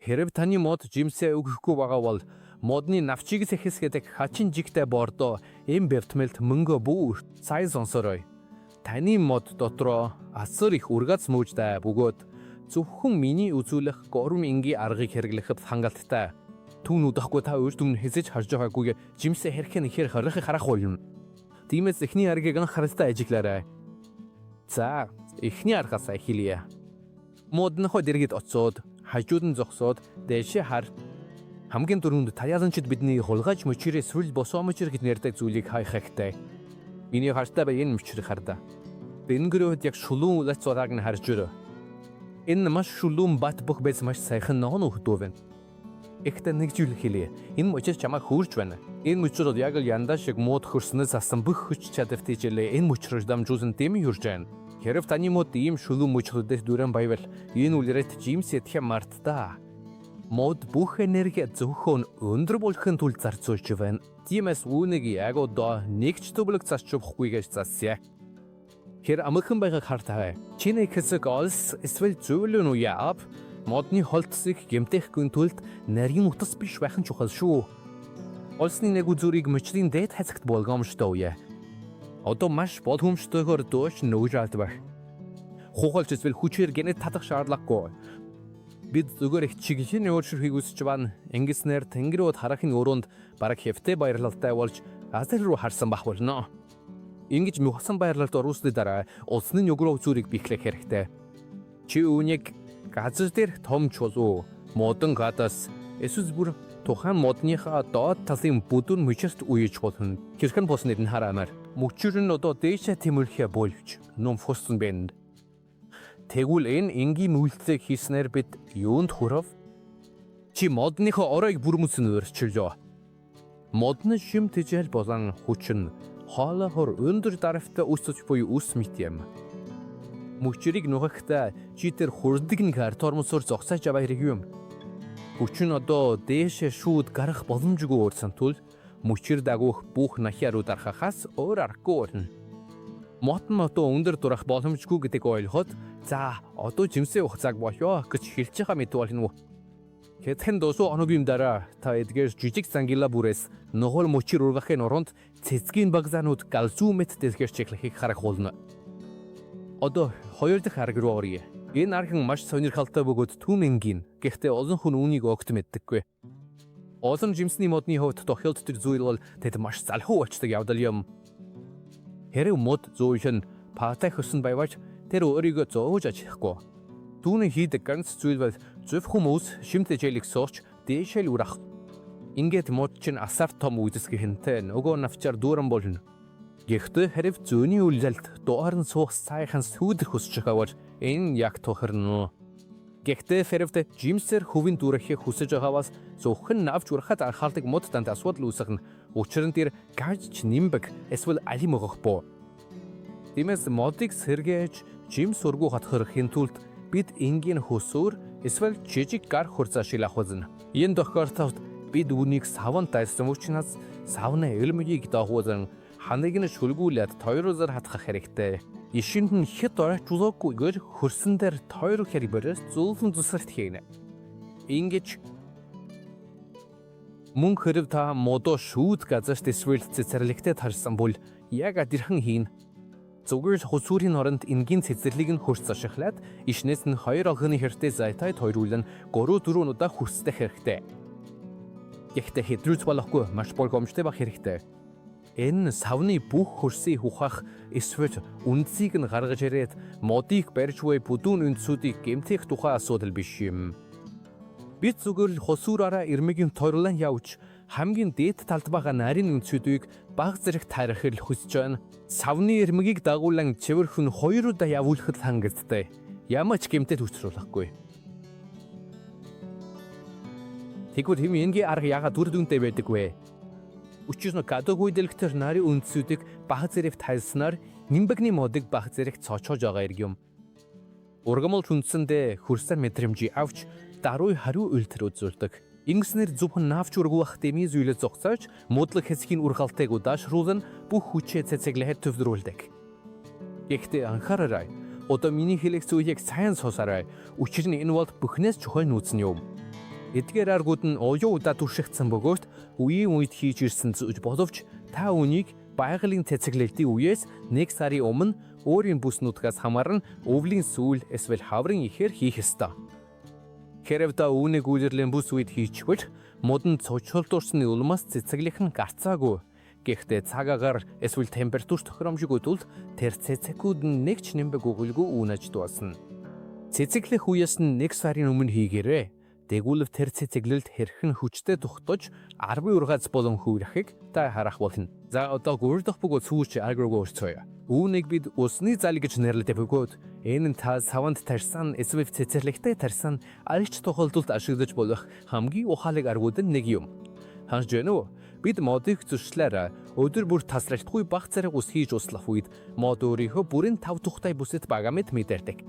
Хэрэв таны мод жимсээ өгөхгүй байгаа бол модны навчийг сэхэс гэдэг хачин жигтэй бордоо эм бэлтмэлт мөнгө бүр сайн сонсорой. Таны мод дотроо асар их ургац мууж бөгөөд зөвхөн миний үзүүлэх гурван энгийн аргыг хэрэглэхэд хангалттай. Түүн удахгүй та үр дүн хэзээ ч харж байгаагүй жимсээ хэрхэн ихээр хорихыг харах болно. Тиймээс эхний аргыг анхааралтай ажиглаарай. За, эхний аргаас эхэлье. Модныхоо дэргэд оцоод, хажууд нь зогсоод дээшээ хар. Хамгийн түрүүнд таяланчид бидний хулгайч мөчрээ сүл босоо мөчр гэж нэрдэг зүйлийг хайх хэрэгтэй. Миний хартай бай энэ мөчрийг хардаа. Тэнгэрүүд яг шулуун улац зурааг нь харж өрөө. Энэ маш шулуун бат бөх без маш сайхан ногоон өгдөө байна. Ихтэй нэг зүйл хэлье. Энэ мөчр чамайг хөөрч байна. Энэ мөчрүүд яг л яндаа шиг мууд хөрснөөс асан бүх хүч чадвартай хичээлээ энэ мөчрөөр дамжуулсан дэмий хурж байна. Хэрв таны мод ийм шулуун мөчрүүдээс дүрэн баявал энэ үлрэт жимс идэхэ мартдаа. Мод бүх энерги зөвхөн өндөр болохын тулд зарцуулж байна. Тиймээс үүнийг яг одоо нэг ч төвлөг зарчвахгүй гэж засъя. Хэр амархан байгааг хартаа. Чиний хэсэг олс эсвэл зөвлөн үү яав? Модны холтсыг гэмтэхгүй тулд нарийн утас биш байх нь чухал шүү. Олсны нэг үзүүрийг мөчрийн дээд хэсэгт болгоомжтой үе. Одоо маш боломжтойгоор доош нөгж алдвах. Хухалж эсвэл хүчээр гэнэт татах шаардлагагүй. Бид зүгээр их чиглэлийн өөрчлөлтийг хүсэж байна. Ингэснээр тэнгэрүүд харахын өрөөнд бараг хэвтэй баярлалтай болж газар руу харсан байх болно. Ингэж мөхсөн байрлалд оруулсны дараа улсны нөгрөө үзүүрийг биелэх хэрэгтэй. Чи үүнийг газар дээр том чулуу, модон гадаас эсвэл бүр тухайн модныхаа доод талын бүдүүн мөчөрт үеж болно. Хэрхэн болсныг нь хараамаар. Мөчөр нь одоо дээшээ тэмүүлэхээ болж ном фуссан байна. Тэгвэл энэ энгийн үйлдэлийг хийснээр бид юунд хүрв? Чи модныхоо оройг бүрмөсөн өөрчиллөө. Модны шим тэжээл болон хүчин хоолойхоор өндөр даравтай өсөж буй үс мэт юм. Мөчрийг нухагтаа чи тэр хурдаг нэг тормосоор зогсоож аваа хэрэг юм. Хүчин одоо дээшээ шүүд гарах боломжгүй урсан тул мөчир дагуух бүх нахиа руу дархахаас өөр аргагүй болно. Мот нь одоо өндөр дурах боломжгүй гэдгийг ойлгоход за одоо жимсээ явах цаг болёо гэж хэлж байгаа мэт болно. Хэдхэн 7 хоногийн дараа та эдгээр жижиг зангила бүрээс нохол мөчир ургахын оронд цэцгийн багзаанууд галзуу мэт дэлгэрч эхлэхийг харах болно. Одоо хоёр дахь арга руу оръё. Энэ арга нь маш сонирхолтой бөгөөд түн энгийн. Гэхдээ олон хүн үүнийг огт мэддэггүй. Олон жимсний модны хувьд тохиолддог зүйл бол тэд маш залхуу болчдөг явдал юм. Хэрэв мод зөөлөн паатай хөсөн байвал тэр өөрийгөө зоож ажиллахгүй. Түүний хийдэг ганц зүйл бол зөвхөн үс шим тэжээлийг сууч дээшээ л урах. Ингээд мод чинь асар том үдсгэнтэй нөгөө навчаар дүүрэн болно. Гэхдээ хэрэв зөөний үйлдэлд дугаар нь суух сайхан сүүдэр хүсэж байгаа бол энэ яг тохирно. Гэхдээ хэрэв жимсээр хувийн дүүрэхийг хүсэж байгаа бас зөвхөн навч урахад анхаардаг мод танд асуудал үүсгэнэ. Учир нь тэр гаж нимбэг эсвэл алим өгөх боо. Тиймээс модыг сэргээж жимс ургуу хатхырахын тулд бид энгийн хөсөөр эсвэл жижиг гар хурцаа шиг авах. Энэ тохиолдолд бид үүнийг саван дайсан учраас савны элмгийг дагуулan ханыг нь шүлгүүлээд тойрозор хатгах хэрэгтэй. Ишинд нь хэд оройчулаагүйгээр хөрсөн дээр тойрох хэрэг зөөлөн зүсэлт хийнэ. Ингэж мөн хэрэг та модоо шүүд газарт эсвэл цэцэрлэгтээ тарсан бол яг адилхан хийн. Зүгээр л хөсүүрийн оронд энгийн цэцэрлэг нь хөрс ашиглаад ишнээс нь хоёр олгоны хэртэй зайтай тойруулан 3 4 удаа хөрсдөх хэрэгтэй. Гэхдээ хэдрүүц болохгүй маш болгоомжтой байх хэрэгтэй. Энэ савны бүх хөрсийг ухаах эсвэл үндсийг нь гаргаж ирээд модыг барьж буй бүдүүн үндсүүдийг гэмтэх тухай асуудал биш юм. Бид зүгээр л хосуураараа ирмэгийн тойрлон явж хамгийн дээд талд байгаа нарийн үндсүүдийг баг зэрэг тарихыг хүсэж байна. Савны ирмэгийг дагуулan цэвэрхэн хоёр удаа явуулахад хангалттай. Ямар ч гэмтэл учруулахгүй. Тэгвэл хэм энгийн арга яагаад үр дүнтэй байдаг вэ? Учир нь гадуур гүйдэлгтэр нарын үндсүүдийг баг зэрэг тайлснаар нимбэгний модыг баг зэрэг цочоож байгаа хэрэг юм. Ургамал хүнсэндээ хөрсөн мэдрэмжийг авч даруй хариу үйлдэл үзүүлдэг. Ингэснээр зөвхөн навч ургуулах дэмий зүйлээ зогсоож мудлаг хэсгийн ургалтыг удаашруулан бүх хүчээ цэцэглэхэд төвлөрүүлдэг. Гэхдээ анхаараарай. Одоо миний хэлэх зүйлийг сайн сонсоорой. Учир нь энэ бол бүхнээс чухал нууц нь юм. Эдгээр аргууд нь оюун удаа туршигдсан бөгөөд үеийн үед хийж ирсэн зүйл боловч та үүнийг байгалийн цэцэглэлтийн үеэс нэг сарын өмнө өөрийн бүс нутгаас хамааран өвлийн сүүл эсвэл хаврын эхээр хийх ёстой. Хэрэв та үүнийг үйлрэлийн бүс үед хийчихвэл мод нь цочхолдуурсны улмаас цэцэглэх нь гарцаагүй. Гэхдээ цаг агаар эсвэл температур тохиромжгүй тул тэр цэцэгүүд нь нэг ч нэмбэг өгөлгүй үнэж дуусна. Цэцэглэх үеэс нь нэг сарын өмнө хийгээрэй. Тэгвэл тэр цэцэглэлд хэрхэн хүчтэй тогтож арвын ургац болон хүүрэхийг та харах болно. За, одоо гурав дахь бөгөөд сүүлч арга руу орцгоё. Үүнийг бид усны зал гэж нэрлэдэг бөгөөд энэ нь та саванд тарьсан эсвэл цэцэрлэгтээ тарьсан аль ч тохиолдолд ашиглаж болох хамгийн ухаалаг аргууд нь нэг юм. Харж байна уу? Бид модыг зөрчлөөр өдөр бүр тасралтгүй бага зэрэг ус хийж услах үед мод өөрийнхөө бүрэн тав тухтай бүсэд байгаа мэт мэдэрдэг.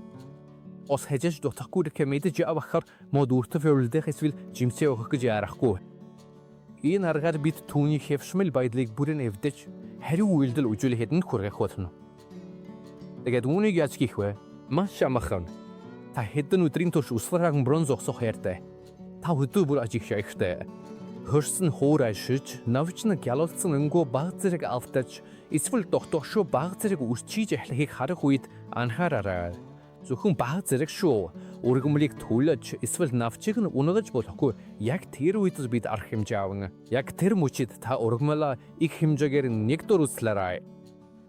Ус хажиж дутахгүй гэхээ мэдэж авахар мод өөртөө февралдэх эсвэл жимсээ өгөх гэж яарахгүй. Энэ аргаар бид түүний хэвшмэл байдлыг бүрэн эвдэж хариу үйлдэл үзүүлэхэд нь хүргэх болно. Тэгээд үүнийг яаж хийх вэ? Маш амархан. Та хэдэн өдрийн турш услараахан бронз зогсох хайртай. Та өдөр бүр ажиг шахтай. Хөрсөн хуур ашиж, навч нь гялалцсан өнгөө баг зэрэг автаж, эсвэл тогтоошоо баг зэрэг үрчиж эхлэхийг харах үед анхаараарай. Зөвхөн баг зэрэг шүү. Өргөмлийг түлэж, эсвэл навчийг нь унгаж болохгүй. Яг тэр үед бид арга хэмжээ авна. Яг тэр мөчид та ургамлаа их хэмжээгээр нэг дор услаарай.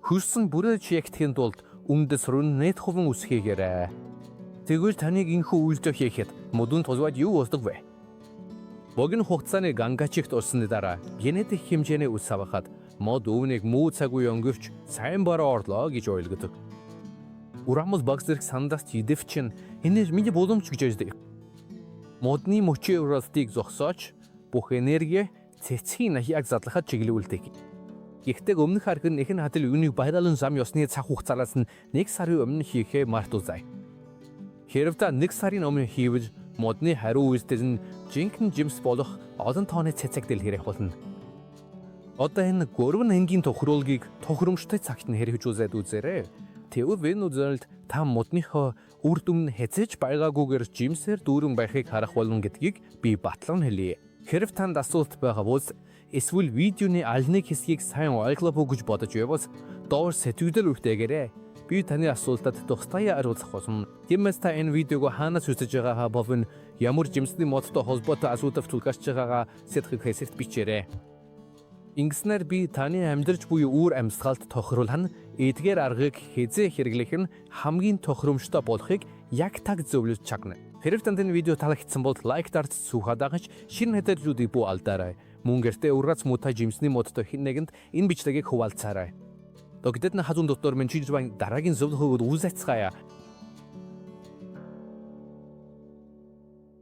Хөрсөн бүрээ чиягдэхин тулд үндэс рүү нийт хувин ус хийгээрэй. Тэгвэл таныг энэхүү үйлдэл хийхэд модон тулваад юу болдог вэ? Богино хугацааны гангачигт орсны дараа генетик хэмжээний ус авахад мод үүнийг муу цаг үе өнгөрч сайн бараа орлоо гэж ойлгодог. Урамл баг зэрэг сандаас идэв чинь энэ миний боломж гэж ярьдаг. Модны мөчийн уралтыг зогсоож бүх энерги цэцгийн нахиаг задлахад чиглүүлдэг. Гэхдээ өмнөх арга нь ихэн хадил үүнийг баялалын зам ёсны цаг хугацаараас нь нэг сарын өмнө хийхээ мартуузай. Хэрэв та нэг сарын өмнө хийвэл модны хариу үйлдэл нь жинхэнэ жимс болох олон тооны цэцэгдэл хэрэг болно. Одоо энэ гурван энгийн тохируулгийг тохиромжтой цагт нь хэрэгжүүлээд үзээрэй. Тэгвэл энэ үзэлд та модныхоо үр дүн нь хэзээ ч байгаагүйгээр жимсээр дүүрэн байхыг харах болно гэдгийг би батлан хэлье. Хэрэв танд асуулт байгаа бол эсвэл видеоны аль нэг хэсгийг сайн ойлголоогүй гэж бодож байвал доор сэтгэгдэл үлдээгээрэй. Би таны асуултад тусдаа хариулах болно. Тиймээс та энэ видеог хаанаас үзэж байгаагаа болон ямар жимсний модтой холбоотой асуулт тулгарч байгаагаа сэтгэх хэсэгт бичээрэй. Ингэснээр би таны амьдарч буй үүр амьсгалд тохируулах нь эдгээр аргыг хэзээ хэрэглэх нь хамгийн тохиромжтой болохыг яг таг зөвлөж чадна. Хэрэв танд энэ видео таалагдсан бол лайк дарж, цүнхээ дагаж, шинэ мэдээллүүдийг бүү алдаарай. Мөн гэртээ ургац муутай жимсний модтой хэн нэгэнд энэ бичлэгийг хуваалцаарай. Догдод нь хазун дотор минь чижван дараагийн зөвлөгөөгөө үзэцгаая.